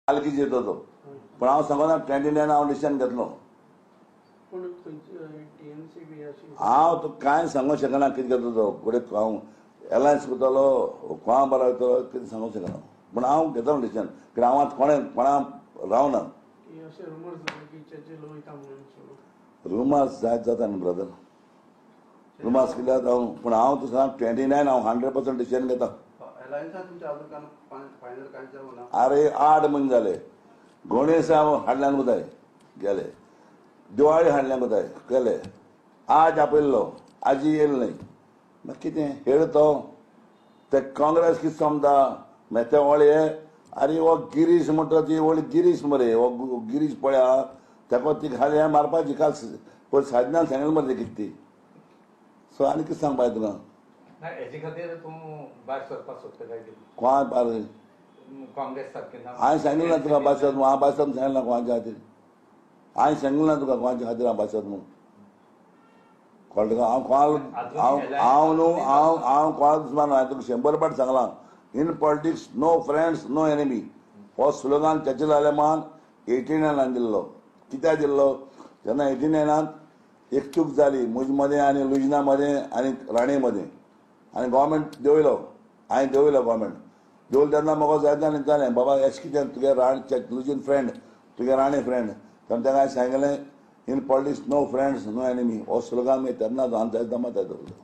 पालखीच येतो तो, पण हांव सांगना 29 हांव डिसिजन घेतलो. हांव तो कांय सांगूंक शकना कितें घेतलो तो, फुडें हांव एलायन्स करतलो, कोणा बरो वयतलो कितें सांगूंक शकना, पूण हांव घेतलो डिसिजन. कित्याक हांव आतां कोणें कोणा रावना. रुमर्स जायत जाता न्हू ब्रदर, रुमर्स कित्याक हांव, पूण हांव तुका सांग 29 हांव 100% डिसिजन घेता. अरे 8 म्हयने जाले, गणेश हांव हाडल्यान कोताय गेले, दिवाळी हाडल्यान कोताय गेले, आज आपयल्लो आजी येयलो न्हय. मागीर कितें हेळ तो ते काँग्रेस कितें समजा मागीर ते वळये. अरे हो गिरीश म्हणटा ती वळी गिरीश मरे, हो गिरीश पळय ताका ती खाली हांवें मारपाची काल पयर साजनान सांगलें मरे कितें ती. सो आनी कितें सांगपा तुका? हेजे खातीर तूं भायर सरपाक सोदता काय कितें? कोणा भायर? काँग्रेस सारकें ना. हांवें सांगलें ना तुका भायर सरत, हांव भायर सरत सांगलें ना कोणाच्या खातीर. हांवें सांगलें ना तुका कोणाच्या खातीर हांव भायर सरत म्हणून. कळ्ळें तुका? हांव कोणाक हांव हांव न्हू हांव हांव कोणाक दुस्मान. हांवें तुका 100 पाट सांगलां, in politics no friends no enemy. हो स्लोगन चर्चिल आलेमान 89 दिल्लो. कित्याक दिल्लो? जेन्ना 89 एक चूक जाली म्हजे मदें आनी लुजना मदें आनी राणे मदें, आनी गव्हर्मेंट देंवयलो, हांवें देंवयलो गव्हर्मेंट. देंवलो तेन्ना म्हाका जायते जाणांनी विचारलें, बाबा एश कितें तुगे राणे लुजीन फ्रेंड, तुगे राणे फ्रेंड. तेन्ना ताका हांवें सांगलें, in politics no friends no enemy. हो स्लोगन मागीर तेन्ना हांव जायते जमात दवरलो.